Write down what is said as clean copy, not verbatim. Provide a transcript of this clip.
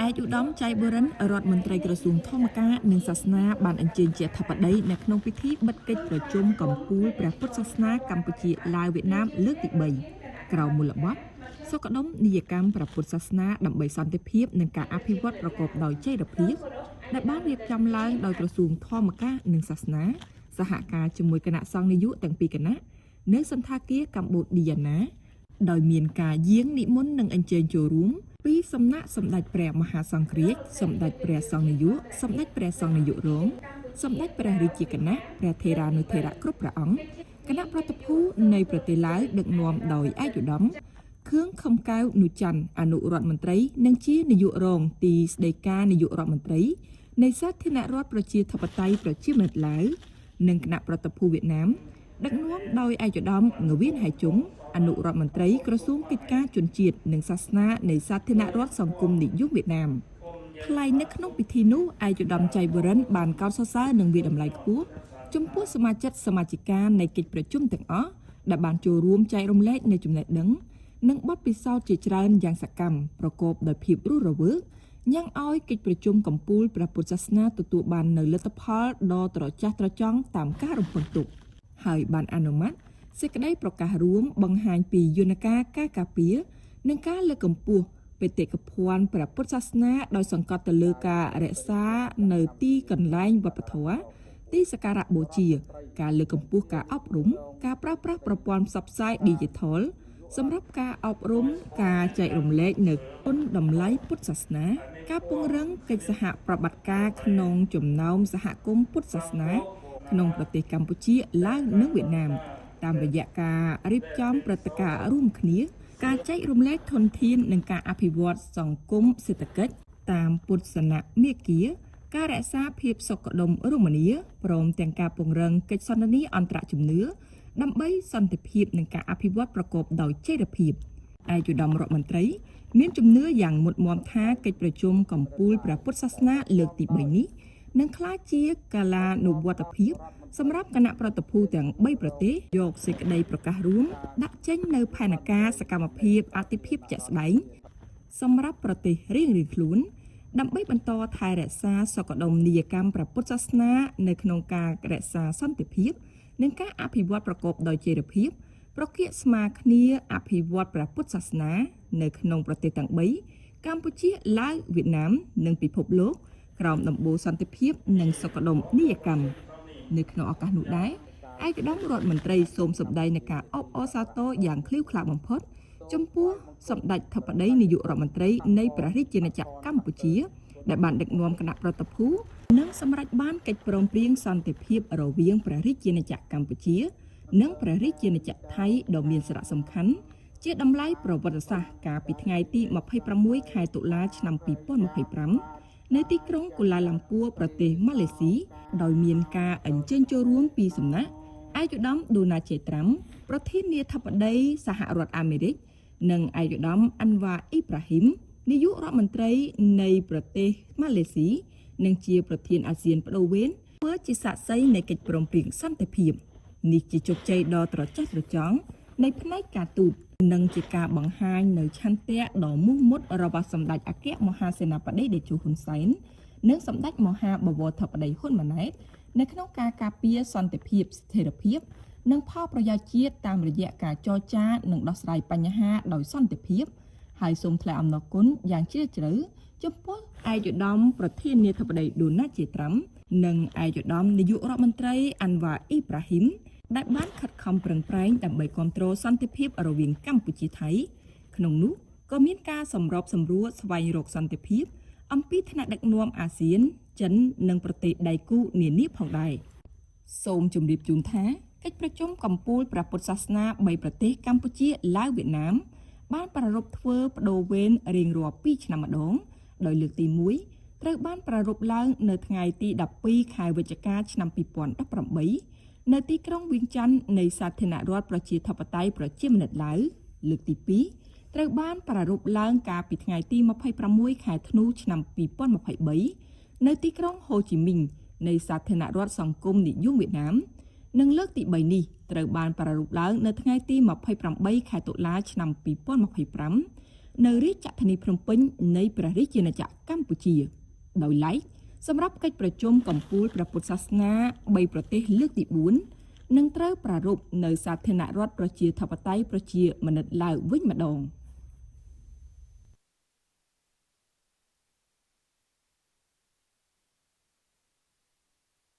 ឯកឧត្តមចៃបូរិនរដ្ឋមន្ត្រីក្រសួងធម្មការនិងសាសនាបានអញ្ជើញជាអធិបតីនៅក្នុងពិធីបិទកិច្ចប្រជុំកម្ពូលព្រះពុទ្ធសាសនាកម្ពុជាឡាវវៀតណាមលើកទី3ក្រោមមូលបទសុខដុមនីយកម្មព្រះពុទ្ធសាសនាដើម្បីសន្តិភាពនិងការអភិវឌ្ឍប្រកបដោយចីរភាពដែលបានរៀបចំឡើងដោយក្រសួងធម្មការនិងសាសនាសហការជាមួយគណៈសង្ឃនាយកទាំងពីរគណៈនៅសន្តាគារកម្ពុជាណា ដោយមានការយាងនិមន្តនិងអញ្ជើញចូលរួមពីសំណាក់សម្ដេចព្រះមហាសង្ឃរាជសម្ដេចព្រះសង្ឃនាយកសម្ដេចព្រះសង្ឃនាយករងសម្ដេចព្រះរាជាគណៈព្រះថេរានុថេរៈគ្រប់ព្រះអង្គគណៈប្រតិភូនៃប្រទេសឡាវដឹកនាំដោយឯកឧត្តមខឿងខំកែវនុច័ន្ទអនុរដ្ឋមន្ត្រីនិងជានាយករងទីស្តីការនាយករដ្ឋមន្ត្រីនៃសាធារណរដ្ឋប្រជាធិបតេយ្យប្រជាមានិតឡាវនិងគណៈប្រតិភូវៀតណាមដឹកនាំដោយឯកឧត្តមងវៀនហៃជុងអនុរដ្ឋមន្ត្រីក្រសួងកិច្ចការជនជាតិនិងសាសនានៃសាធារណរដ្ឋសង្គមនិយមវៀតណាមថ្លែងនៅក្នុងពិធីនោះឯកឧត្តមចៃបូរិនបានកោតសរសើរនិងវាយតម្លៃខ្ពស់ចំពោះសមាជិកសមាជិកានៃកិច្ចប្រជុំទាំងអស់ដែលបានចូលរួមចែករំលែកនូវចំណេះដឹងនិងបទពិសោធន៍ជាច្រើនយ៉ាងសកម្មប្រកបដោយភាពរស់រវើកញ៉ាំងឲ្យកិច្ចប្រជុំកម្ពូលព្រះពុទ្ធសាសនាទទួលបាននូវលទ្ធផលដ៏ត្រចះត្រចង់តាមការរំពឹងទុកហើយបានអនុម័តសេចក្តីប្រកាសរួមបង្ហាញពីយន្តការការការពារនិងការលើកកម្ពស់បេតិកភណ្ឌព្រះពុទ្ធសាសនាដោយសង្កត់ទៅលើការរក្សានៅទីកន្លែងវប្បធម៌ទីសក្ការៈបូជា ការលើកកម្ពស់ការអប់រំការប្រើប្រាស់ប្រព័ន្ធផ្សព្វផ្សាយឌីជីថលសម្រាប់ការអប់រំការចែករំលែកនៅគុណតម្លៃពុទ្ធសាសនា ការពង្រឹងកិច្ចសហប្រតិបត្តិការក្នុងចំណោមសហគមន៍ពុទ្ធសាសនា ក្នុងប្រទេសកម្ពុជាឡាវនិងវៀតណាម តាមរយៈការរៀបចំព្រឹត្តិការណ៍រួមគ្នា ការចែករំលែកធនធាននិងការអភិវឌ្ឍសង្គមសេដ្ឋកិច្ចតាមពុទ្ធសនមាគ៌ាការរក្សាភាពសុខដុមរមនាព្រមទាំងការពង្រឹងកិច្ចសន្ទនាអន្តរជំនឿដើម្បីសន្តិភាពនិងការអភិវឌ្ឍប្រកបដោយចីរភាពឯកឧត្តមរដ្ឋមន្ត្រី មានជំនឿយ៉ាងមុតមមថាកិច្ចប្រជុំកម្ពូលព្រះពុទ្ធសាសនាលើកទី3នេះនឹងក្លាយជាកាលានុវត្តភាពសម្រាប់គណៈប្រតិភូទាំង3ប្រទេសយកសេចក្តីប្រកាសរួមដាក់ចេញនៅផែនការសកម្មភាពអាទិភាពជាក់ស្ដែងសម្រាប់ប្រទេសរៀងៗខ្លួន ដើម្បីបន្តថែរក្សាសុខដុមនីយកម្មព្រះពុទ្ធសាសនានៅក្នុងការរក្សាសន្តិភាព និងការអភិវឌ្ឍប្រកបដោយចីរភាពប្រគៀកស្មាគ្នាអភិវឌ្ឍព្រះពុទ្ធសាសនា នៅក្នុងប្រទេសទាំង3កម្ពុជាឡាវវៀតណាម និងពិភពលោកក្រោមដំបូលសន្តិភាព និងសុខដុមនីយកម្មនៅក្នុងឱកាសនោះដែរឯកឧត្តមរដ្ឋមន្ត្រីសូមសម្ដែងនូវការអបអរសាទរយ៉ាងក្លៀវក្លាបំផុត ចំពោះសម្ដេចធិបតីនាយករដ្ឋមន្ត្រីនៃព្រះរាជាណាចក្រកម្ពុជា ដែលបានដឹកនាំគណៈប្រតិភូនិងសម្រេចបានកិច្ចព្រមព្រៀងសន្តិភាពរវាងព្រះរាជាណាចក្រកម្ពុជា និងព្រះរាជាណាចក្រថៃដ៏មានសារៈសំខាន់ជាតម្លៃប្រវត្តិសាស្ត្រកាលពីថ្ងៃទី26ខែតុលាឆ្នាំ2025នៅទីក្រុងកូឡាឡាំពួរប្រទេសម៉ាឡេស៊ីដោយមានការអញ្ជើញចូលរួមពីសំណាក់ឯកឧត្តមដូណាល់ជេត្រាំប្រធានាធិបតីសហរដ្ឋអាមេរិកនិងឯកឧត្តមអាន់វ៉ាអ៊ីប្រាហ៊ីមនាយករដ្ឋមន្ត្រីនៃប្រទេសម៉ាឡេស៊ីនិងជាប្រធានអាស៊ានប្ដូរវេនធ្វើជាសាក្សីនៃកិច្ចព្រមព្រៀងសន្តិភាពនេះជាជោគជ័យដ៏ត្រចះត្រចង់នៃផ្នែកការទូតនិងជាការបង្ហាញនៅឆន្ទៈដ៏មោះមុតរបស់សម្ដេចអគ្គមហាសេនាបតីតេជោហ៊ុនសែននិងសម្ដេចមហាបវរធិបតីហ៊ុនម៉ាណែតនៅក្នុងការការពារសន្តិភាពស្ថិរភាពនិងផលប្រយោជន៍ជាតិតាមរយៈការចរចានិងដោះស្រាយបញ្ហាដោយសន្តិភាពហើយសូមថ្លែងអំណរគុណយ៉ាងជ្រាលជ្រៅចំពោះឯកឧត្តមប្រធានាធិបតីដូណាល់ជេត្រាំនិងឯកឧត្តមនាយករដ្ឋមន្ត្រីអាន់វ៉ាអ៊ីប្រាហ៊ីមដែលបានខិតខំប្រឹងប្រែងដើម្បីគ្រប់គ្រងសន្តិភាពរវាងកម្ពុជាថៃក្នុងនោះក៏មានការសម្របសម្រួលស្វែងរកសន្តិភាព អំពីថ្នាក់ដឹកនាំអាស៊ាន ចិននិងប្រទេសដៃគូនានាផងដែរសូមជម្រាបជូនថាកិច្ចប្រជុំកម្ពូលព្រះពុទ្ធសាសនា3ប្រទេសកម្ពុជាឡាវវៀតណាមបានប្រារព្ធធ្វើបដូវវេនរៀងរាល់2ឆ្នាំម្ដងដោយលើកទី1ត្រូវបានប្រារព្ធឡើងនៅថ្ងៃទី12ខែវិច្ឆិកាឆ្នាំ2018នៅទីក្រុងវៀងច័ន្ទនៃសាធារណរដ្ឋប្រជាធិបតេយ្យប្រជាមានិតឡាវលើកទី2ត្រូវបានប្រារព្ធឡើងកាលពីថ្ងៃទី26ខែធ្នូឆ្នាំ2023នៅទីក្រុងហូជីមីញនៃសាធារណរដ្ឋសង្គមនិយមវៀតណាមនិងលើកទី3នេះត្រូវបានប្រារព្ធឡើងនៅថ្ងៃទី28ខែតុលាឆ្នាំ2025 នៅរាជធានីភ្នំពេញនៃព្រះរាជាណាចក្រកម្ពុជា ដោយឡែកសម្រាប់កិច្ចប្រជុំកម្ពូលព្រះពុទ្ធសាសនា3ប្រទេសលើកទី4នឹងត្រូវប្រារព្ធនៅសាធារណរដ្ឋប្រជាធិបតេយ្យប្រជាមានិតឡាវវិញម្ដង។